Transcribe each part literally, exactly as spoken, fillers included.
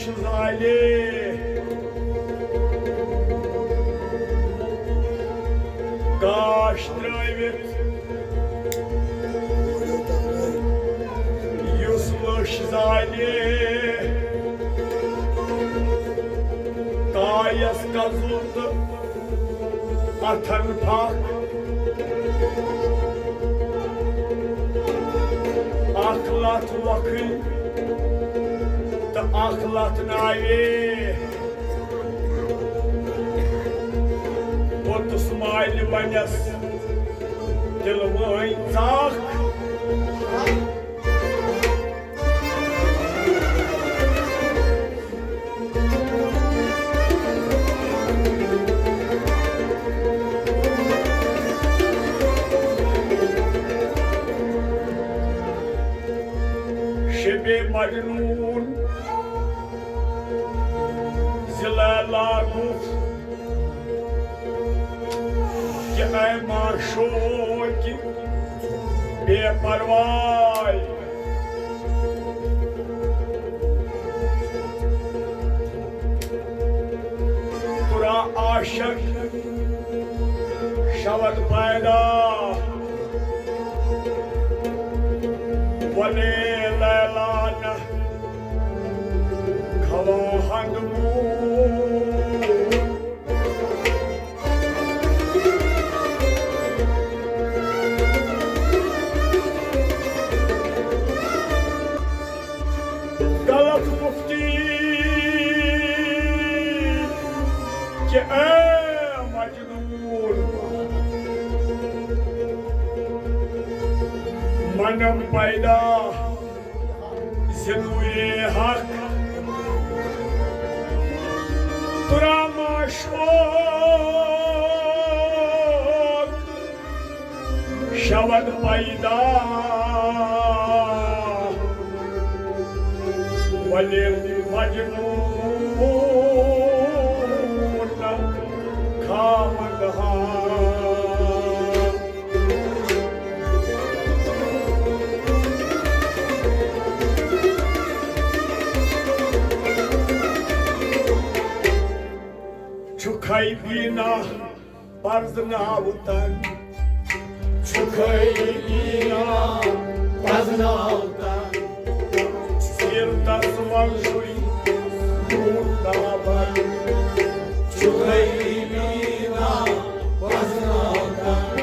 زالے گاش ترٲوِتھ، یُس لٔش زالے تایس کزُل تہٕ اتھن پھکھ، اکھ لتھ وۄکھٕنۍ تہٕ اکھ لتھ ناوے۔ پوٚتُس مالہِ بنٮ۪س تِلہٕ وٲنۍ ژاکھ۔ شبِ مجنون زِ لیلا گوٚو کہ اے معشوق بے پرواے، ترا عاشق شود پیدا، ولے لیلا نہ خواہند مو۔ غلط مفتی کہ اے مجنون، منم پیدا ز نورِ حق ترا معشوق شود پیدا، ولے مجنون خامدہا۔ چھُکھے بینا پرزناوتن، چھُکھے بینا پرزناوتن، سیرتس منٛز چھُے نور تابان۔ چھُکھے بینا پرزناوتن،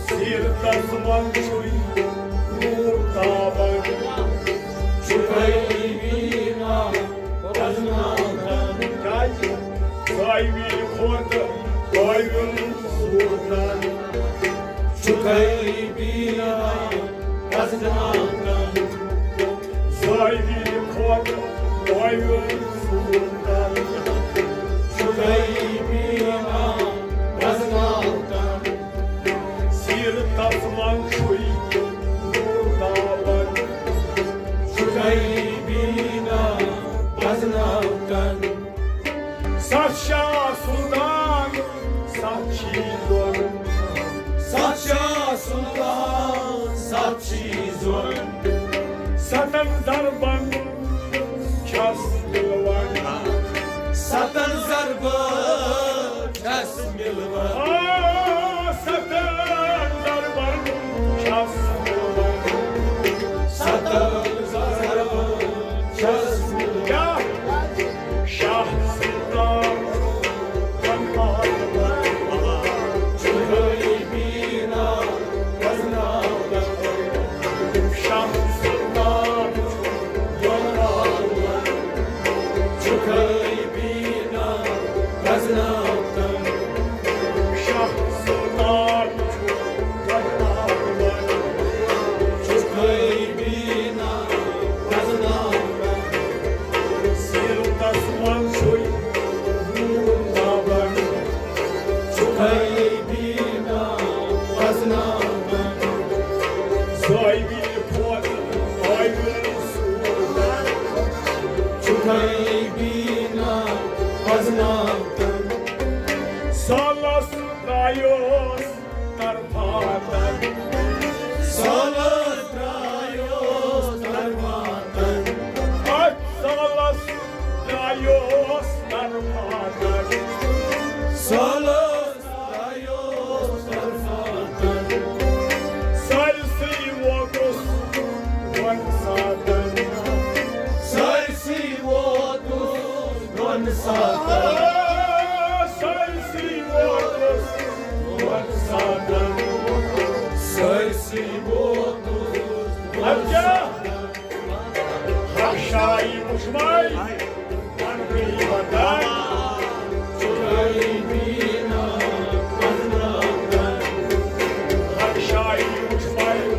سیرتس منٛز چھُے نور تابان۔ چھُکھے بینا پرزناوتن۔ کیازِ؟ سایوی کھۄتہٕ قٲبِل سوٗرتن۔ چھُکھے بینا پرزناوتن۔ سایوی کھۄتہٕ قٲبِل سوٗرتن۔ چھُکھے بینا پرزناوتن۔ سیرتس منٛز چھُے نور تابان۔ چھُکھے بینا پرزناوتن۔ ستھ شاہ سلطان، ستھ چھی دۄن۔ ستھ شاہ سلطان، ستھ چھی دۄن۔ ستن ضربن چھس مِلوان۔ ستن ضربن چھس مِلوان۔ آ، ستن ضربن چھس مِلوان۔ ستن ضربن چھس مِلوان۔ کیٛاہ؟ شاہ سلطان، چھُکھے بینا پرزناوتن۔ شاہ سلطان، چھُکھے بینا پرزناوتن۔ شاہ سلطان، چھُکھے بینا پرزناوتن۔ سیرتس منٛز چھُے نور تابان۔ چھُکھے بینا پرزناوتن۔ زٲوِج کھۄتہٕ قٲبِل سوٗرتن۔ چھُکھے بینا پرزناوتن۔ سالس ترٛایوس طرفاتن۔ سالس ترٛایوس طرفاتن۔ اتھ سالس سالس درٛایوس طرفاتن، سٲرسٕے ووتُس دۄن ساتن۔ سٲرسٕے ووتُس دۄن ساتن۔ آ، سٲرسٕے ووتُس دۄن ساتن۔ سٲرسٕے ووتُس دۄن اَدٕ کیٛاہ؟ ساتن۔ حق شاہی وُچھمَے، پننُے وطن۔ حق شاہی وُچھمَے،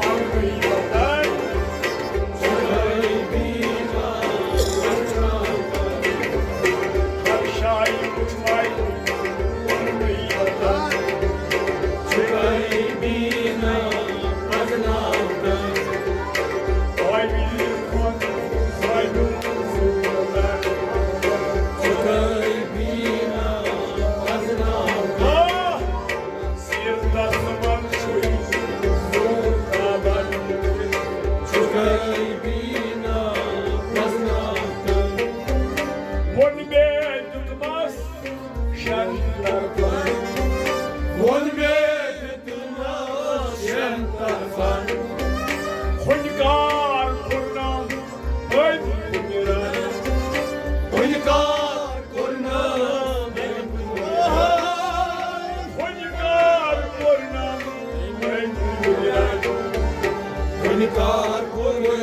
پننُے وطن۔ حق شاہی وُچھمَے، پننُے وطن۔ ووٚن مےٚ دیُتمَس شٮ۪ن طرفن۔ ووٚن مےٚ دیُتمَس شٮ۪ن طرفن۔ ہُنہِ کار کوٚرنم أمۍ کُنہِ رنٛگ۔ ہُنہِ کار کوٚرنم أمۍ کُنہِ رنٛگ۔ ہُنہِ کار کوٚرنم أمۍ کُنہِ رنٛگ۔ ہُنہِ کار کوٚرنم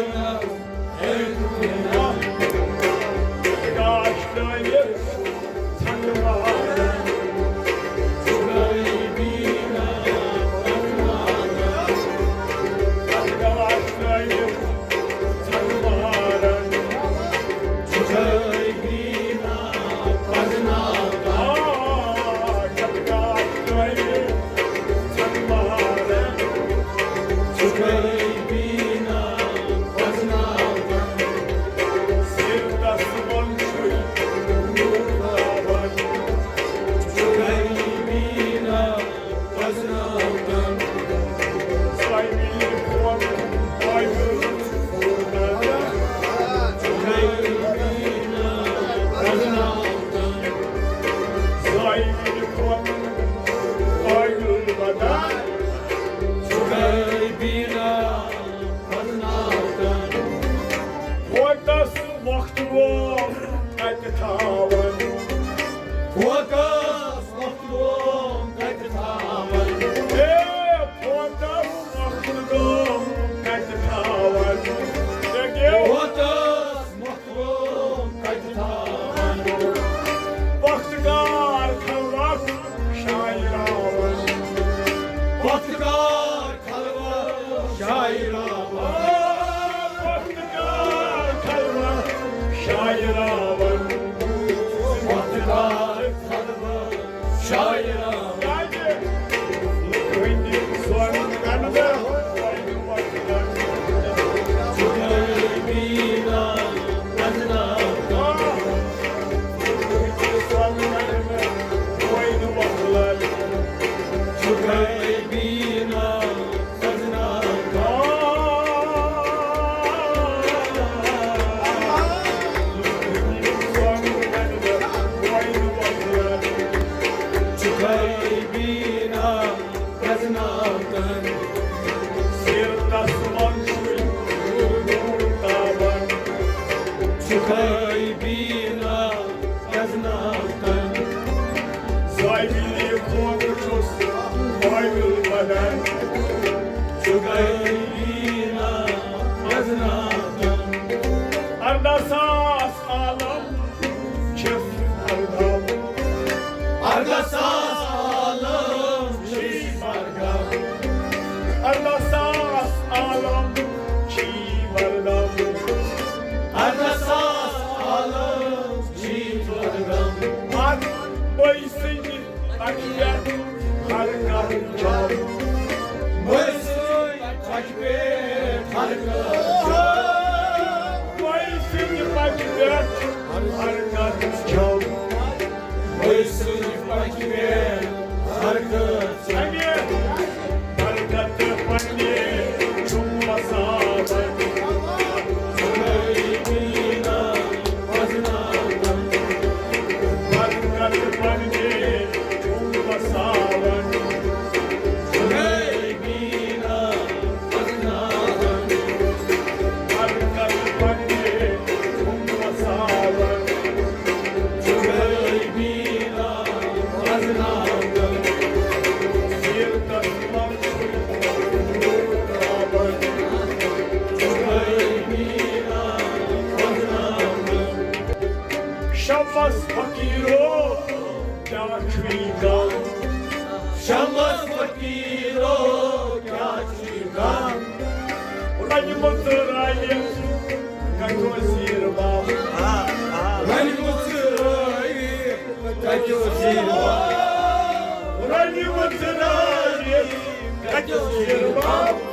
ووتس وقت گوٚو کتہِ تھاوان۔ ووتس وقت گوٚو کتہِ تھاوان۔ اے، ووتس وقت گوٚو کتہِ تھاوان۔ اے، ووتس وقت گوٚو کتہِ تھاوان۔ وقت کار خلوت شاعراوان۔ وقت کار خلوت شاعراوان۔ وقت کار خلوت شاعراوان۔ وقت کار خلوت شاعراوان۔ سیرتس منٛز چھُے نوٗر تابان۔ چھُکھے بینا پرزناوتن۔ زٲوِلی کھوتہٕ چھُس قٲبِل بنان۔ چھُکھے بینا پرزناوتن۔ ارداہ ساس عالم چھِس ارداو۔ ارداہ ساس عالم چھِس ارداہ۔ ارداہ ساس عالم چھی وردم۔ ارداہ ساس عالم چھی وردم۔ اتھ بٲے سٕنٛدِ پچہِ پٮ۪ٹھ ہر کانٛہہ چھُ۔ بٲے سٕنٛدِ پچہِ پٮ۪ٹھ ہر کانٛہہ چھُ۔ بٲے سٕنٛدِ پچہِ پٮ۪ٹھ شمس فقیرو کیا چھُے غم؟ شمس فقیرو کیا چھُے غم؟ رنہِ مٕژ رٲیِتھ کتہِ اوس زیٖر بب؟ رنہِ مٕژ رٲیِتھ کتہِ اوس زیٖر بب؟ رنہِ مٕژ رٲیِتھ کتہِ اوس زیٖر بب؟